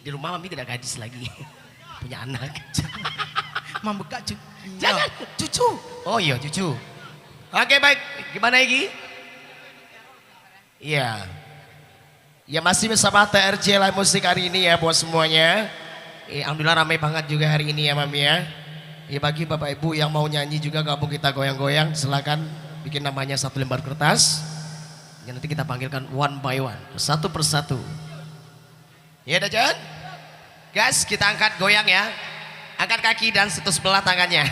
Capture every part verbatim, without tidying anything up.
Di rumah mami tidak gadis lagi. Punya anak. Mambuka cu-, iya. Jangan. Cucu. Oh iya, cucu. Oke, baik. Gimana, Egi? Iya. Ya, masih bersama T R J Live Musik hari ini ya, buat semuanya. Eh, alhamdulillah, ramai banget juga hari ini ya, Mami ya. Ya, bagi Bapak Ibu yang mau nyanyi juga, gabung kita goyang-goyang, silakan bikin namanya satu lembar kertas. Ya, nanti kita panggilkan one by one, satu persatu. Ya, Dajan? Gas, kita angkat goyang ya. Angkat kaki dan sentuh sebelah tangannya.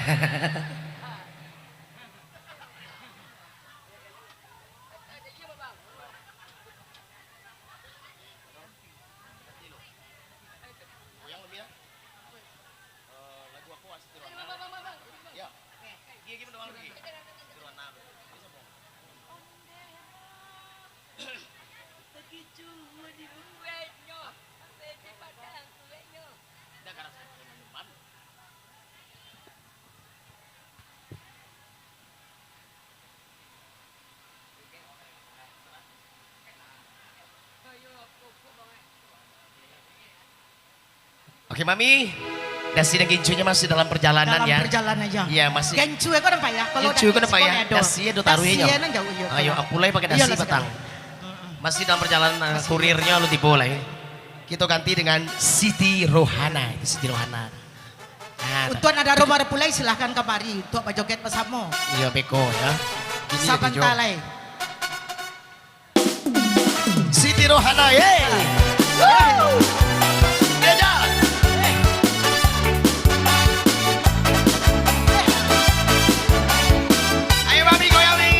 Oke, Mami. Dasi dan gincunya masih dalam perjalanan, dalam ya. Perjalanan, ya. Iya, masih. Gincu ya, kau nampak ya? Kalau gincu, kau nampak ya? Dasi ya, do taruh ya. Dasi ya, nan jauh, iya. Ayo, ampulai pakai dasi, iyalah, batang. Masih dalam perjalanan, kurirnya lu tibo lah ya. Kita ganti dengan Siti Rohana. Itu Siti Rohana. Nah, untuak nan ado rumah pulai, silahkan kamari untuak bajoget basamo. Iya, beko ya. Sabanta lai. Siti Rohana, ye. Woo. Geja. Ayo, Mami, goyang, Mi.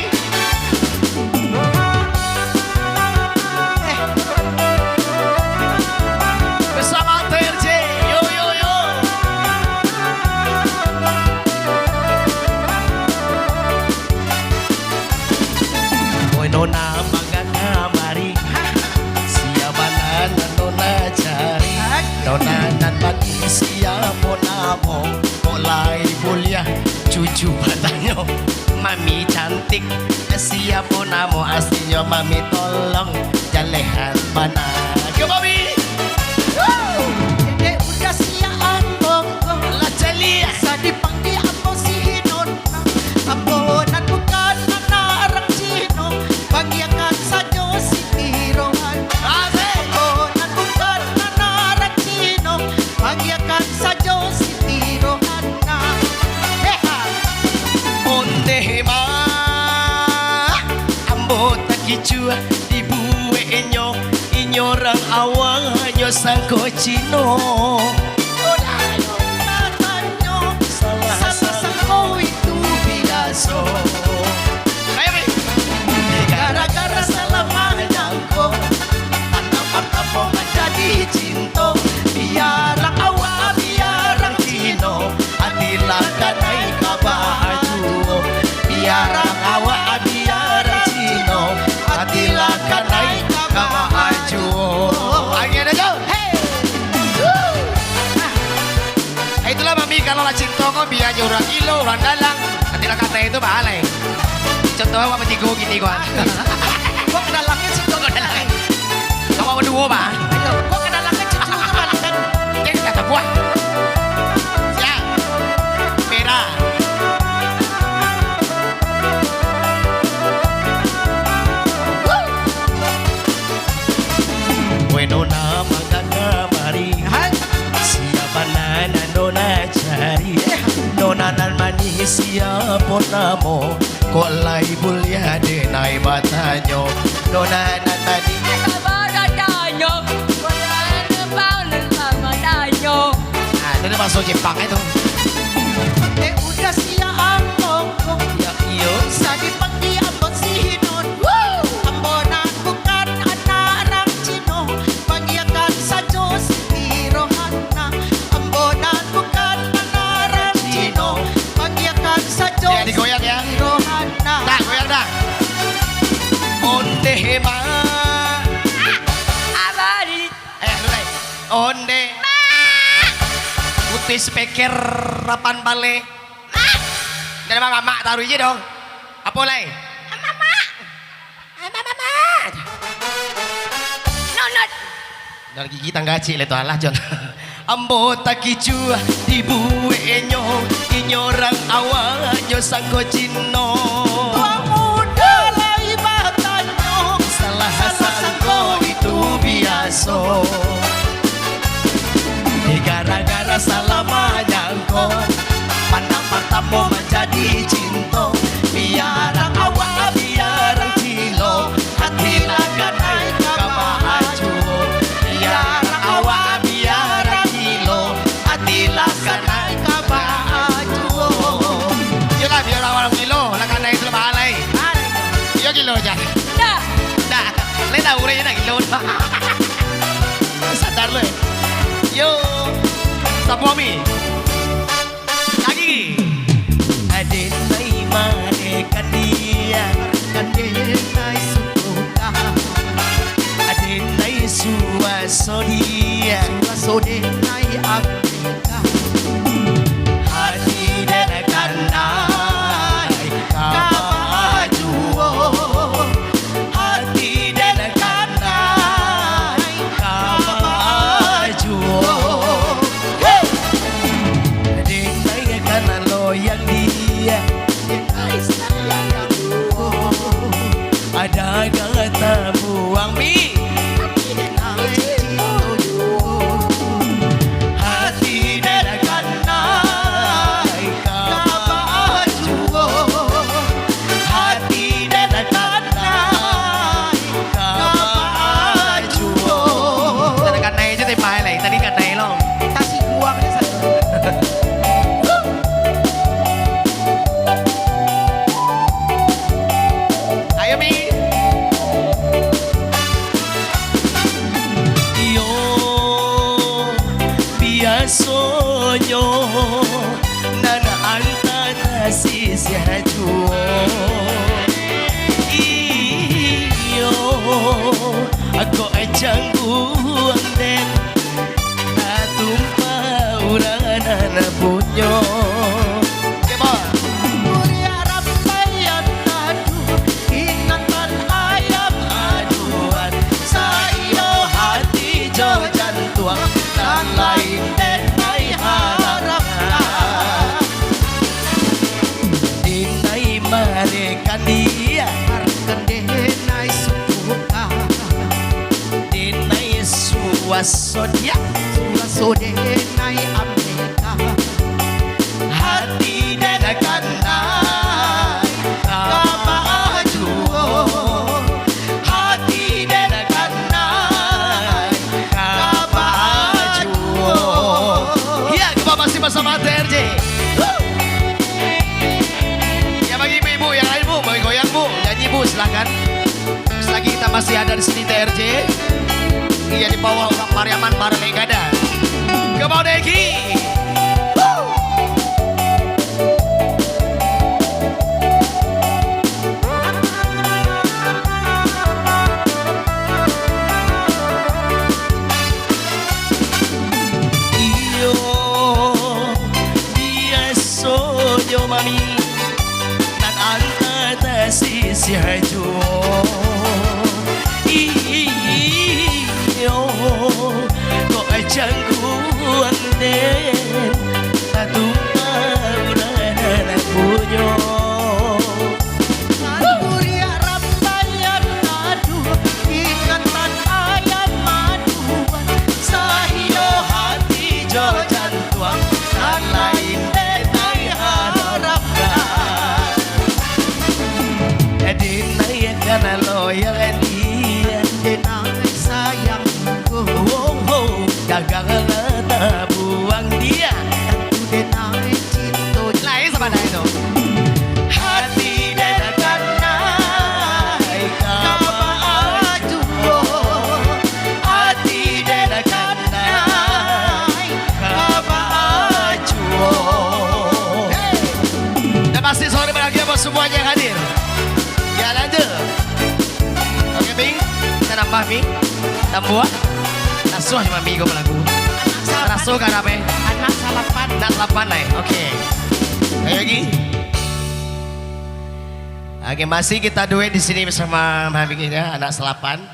Bersama T R J. Yo, yo, yo. Oi, nona mangga kamari, sia bana nan nona cari? Nona nan manis, sia po namo? Kok lai buliah cucu batanyo? Mami cantik, sia po namo aslinyo? Mami tolong jalehan bana. Go, Mami! Woo! Dek udah siap ambo ko. Lah caliak. Sa dipanggia ambo si Nona. Ambo nan bukan anak urang Cino. Panggiakan sajo Siti Rohana. Asik. Ambo nan bukan anak urang Cino. Panggiakan sajo Siti Rohana. Hei, ha. Ondeh, Mak. Ambo takicua dibueknyo. Inyo urang awaknyo sangko Cino. Udah, ayo. Katonyo salah sangko itu biaso. Ayo, Mi. Gara-gara salah manyangko, anak partamo manjadi cinto. Biarang awak, biarang Cino, ati lah ka naik ka baju. Biarang awak, biarang Cino, ati lah ka naik ka baju. Angin aja. Hei. Woo. Ah, itulah, Mami, kalau lah cinto ko, bia nyo urang gilo, urang dalang. Ati lah ka naik tu, baalai. Contoh awak batigo kini ko. Kok ka dalangnya cinto? Kok ka dalang? Kawa baduo, bah. Ayo, kok ka dalangnya cucunyo balikan? Cek kata buah. Siap. Merah. Woi, nona mangga kamari. Hai. Sia bana nan nona cari? Eh. Nona nan manih, sia po namo? Kok lai buliah denai batanyo? Nona nan tadi. Sabar batanyo. Buliah lempang, lempang batanyo. Ah, itu dia bahaso Jepang itu. Eh, udah siap ambo ko. Ya, iyo. Sa dipanggia ambo si Hinon. Woo! Ambo nan bukan anak urang Cino. Panggiakan sajo Siti Rohana. Ambo nan bukan anak urang Cino. Panggiakan sajo. Ya, digoyang, ya. Siti Rohana. Dah, goyang dah. Ondeh, Mak. Ah, abah di- Eh, lu, eh. Ondeh. Mak. Putih speaker, rapan balik. Mak. Dari mamak taruh je dong. Apa lai? Mamak. Mamak, mamak. Nonot. Dari gigi tangga cik le tu alah, Jon. Ambo takicuah dibueknyo, inyo rang awaknyo sangko Cino. Tuang mudo lai batanyo, salah sangko itu biaso. Gara-gara salah manyangko, pandang partamo manjadi cinto. Biarang awak, biarang cilok, hati lah kanai ka baa juo. Biarang awak, biarang cilok, hati lah kanai ka baa juo. Iyolah, biarang awak cilok, lah kanai tu lah baa lai. Iyo, gilo ja. Dah. Dah. Lai tahu urang nak gilo. Sadar lo. Yo. Sapo, Mi? Lagi. Aden nai marekan dia, aden nai suka. Aden nai suaso dia, suaso den nai Amerika. Hati den kanai ka baa juo. Hati den kanai ka baa juo. Hei! Den nai kana loyang dia. Den nai sayang juo. Ado gata buang, Mi. Hati den kanai ka baa juo. Hati den kanai ka baa juo. Tadi kanai je tembak lai, tadi kanai lo. Kasih buang je satu. Ayo, Mi. Iyo, biasonyo nan anta tasisiah juo. Iyo, kok cangguang den, tatumpah urang nan punyo. Cebol. Muriah rambaian aduh, ingatan ayam aduan, saiyo hati jo jantuang, nan lain den nai harapkan. Den nai marekan dia, marekan den nai suka. Den nai suaso dia, suaso den nai Amerika. Hati den kanai ka baa juo. Hati den kanai ka baa juo. Iya, kita masih bersama T R J. Huh. Ya, bagi ibu-ibu yang lain, Bu, boleh goyang, Bu. Nyanyi, Bu, silakan. Selagi kita masih ada di sini, T R J. Iya, di bawah Bang Pariaman, Barang Legada. Kembali lagi. Woo! Iyo, biasonyo mami, nan anta tasisiah juo. Iyo, kok cangguang den, tatumpah urang nan punyo. Muriah rambaian aduh, ingatan ayam aduan, saiyo hati jo jantuang, nan lain den nai harapkan. Den nai kana loyang dia, den nai sayang ko. Oh, oh, gagal lah tabuang dia. Tantu den nai cinto. Lain sabananyo tu. Hati den kanai ka baa juo. Hati den kanai ka baa juo. Hei. Dan pasti sore bahagia buat semuanya yang hadir. Ya, lanjut. Oke, Bing. Kita nambah, Bing. Tambah. Nasuah cuma Bing ko lagu. Raso ka rape? Anak salapan. Anak salapan, eh. Oke. Ayo lagi. Oke, masih kita duet di sini bersama Mami kita, anak salapan.